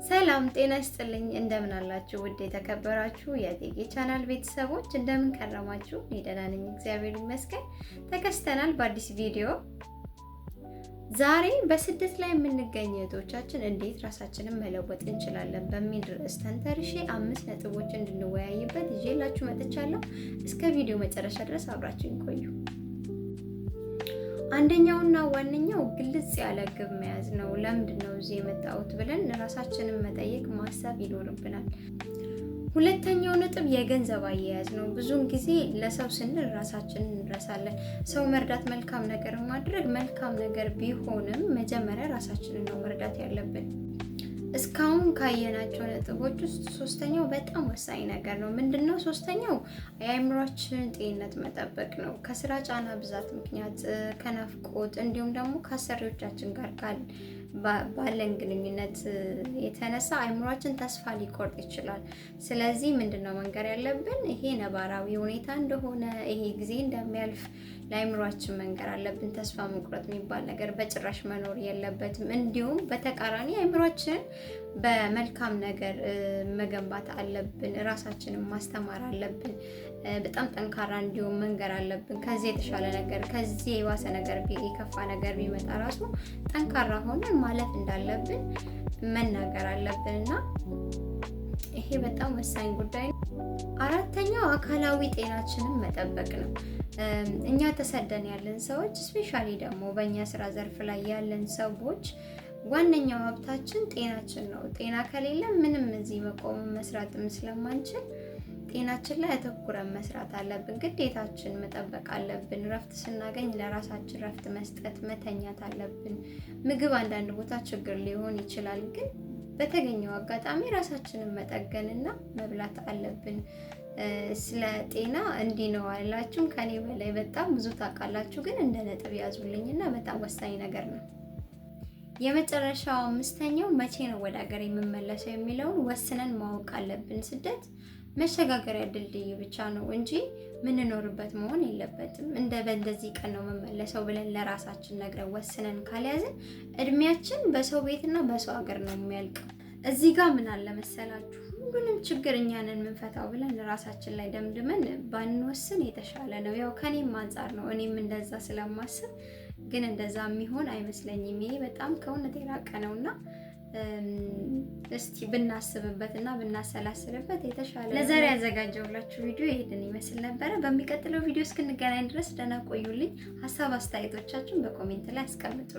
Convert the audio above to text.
ሰላም ጤና ይስጥልኝ። እንደምን አላችሁ? ውድ የተከበራችሁ የቴጌ ቻናል ቤተሰቦች እንደምን ከረማችሁ? እኔ ደህና ነኝ፣ እግዚአብሔር ይመስገን። ተከስተናል በአዲስ ቪዲዮ። ዛሬ በስደት ላይ የምንገኝ እህቶቻችን እንዴት ራሳችንን መለወጥ እንችላለን በሚል ርዕስ ተንተርሼ 5 ነጥቦች እንድንወያይበት ይዤላችሁ መጥቻለሁ። እስከ ቪዲዮ መጨረሻ ድረስ አብራችሁን ቆዩ። አንደኛውና ዋነኛው ግልጽ ያለ ግብ መያዝ ነው። ለምንድን ነው እዚህ የመጣሁት ብለን ራሳችንን መጠየቅ፣ ማሰብ ይኖርብናል። ሁለተኛው ነጥብ የገንዘብ አያያዝ ነው። ብዙውን ጊዜ ለሰው ስንል ራሳችንን እንረሳለን። ሰው መርዳት፣ መልካም ነገር ማድረግ መልካም ነገር ቢሆንም መጀመሪያ ራሳችንን ነው መርዳት ያለብን። እስካሁን ካየናቸው ነጥቦች ውስጥ ሶስተኛው በጣም ወሳኝ ነገር ነው። ምንድን ነው ሶስተኛው? የአእምሯችንን ጤንነት መጠበቅ ነው። ከስራ ጫና ብዛት ምክንያት፣ ከናፍቆት እንዲሁም ደግሞ ከአሰሪዎቻችን ጋር ባለን ግንኙነት የተነሳ አእምሯችን ተስፋ ሊቆርጥ ይችላል። ስለዚህ ምንድን ነው መንገር ያለብን? ይሄ ነባራዊ ሁኔታ እንደሆነ፣ ይሄ ጊዜ እንደሚያልፍ ለአእምሯችን መንገር አለብን። ተስፋ መቁረጥ የሚባል ነገር በጭራሽ መኖር የለበትም። እንዲሁም በተቃራኒ አእምሯችንን በመልካም ነገር መገንባት አለብን። ራሳችንን ማስተማር አለብን። በጣም ጠንካራ እንዲሁም መንገር አለብን። ከዚህ የተሻለ ነገር፣ ከዚህ የባሰ ነገር፣ የከፋ ነገር ቢመጣ ራሱ ጠንካራ ሆነን ማለፍ እንዳለብን መናገር አለብን እና ይሄ በጣም ወሳኝ ጉዳይ ነው። አራተኛው አካላዊ ጤናችንን መጠበቅ ነው። እኛ ተሰደን ያለን ሰዎች፣ especially ደግሞ በእኛ ስራ ዘርፍ ላይ ያለን ሰዎች ዋነኛው ሀብታችን ጤናችን ነው። ጤና ከሌለ ምንም እዚህ መቆም መስራትም ስለማንችል ጤናችን ላይ አተኩረን መስራት አለብን። ግዴታችን መጠበቅ አለብን። ረፍት ስናገኝ ለራሳችን ረፍት መስጠት፣ መተኛት አለብን። ምግብ አንዳንድ ቦታ ችግር ሊሆን ይችላል፣ ግን በተገኘው አጋጣሚ ራሳችንን መጠገንና መብላት አለብን። ስለ ጤና እንዲህ ነው አላችሁም፣ ከኔ በላይ በጣም ብዙ ታውቃላችሁ፣ ግን እንደ ነጥብ ያዙልኝና በጣም ወሳኝ ነገር ነው። የመጨረሻው አምስተኛው መቼ ነው ወደ ሀገር የምመለሰው የሚለውን ወስነን ማወቅ አለብን። ስደት መሸጋገሪያ ድልድይ ብቻ ነው እንጂ ምንኖርበት መሆን የለበትም። እንደ በእንደዚህ ቀን ነው የምመለሰው ብለን ለራሳችን ነግረን ወስነን ካልያዝን እድሜያችን በሰው ቤትና በሰው ሀገር ነው የሚያልቀው። እዚህ ጋር ምን አለ መሰላችሁ፣ ሁሉንም ችግር እኛ ነን የምንፈታው ብለን ራሳችን ላይ ደምድመን ባንወስን የተሻለ ነው። ያው ከኔም አንጻር ነው፣ እኔም እንደዛ ስለማስብ፣ ግን እንደዛ የሚሆን አይመስለኝም። ይሄ በጣም ከእውነት የራቀ ነውና እስቲ ብናስብበት እና ብናሰላስልበት የተሻለ። ለዛሬ ያዘጋጀሁላችሁ ቪዲዮ ይሄንን ይመስል ነበረ። በሚቀጥለው ቪዲዮ እስክንገናኝ ድረስ ደህና ቆዩልኝ። ሀሳብ አስተያየቶቻችሁን በ comment ላይ አስቀምጡ።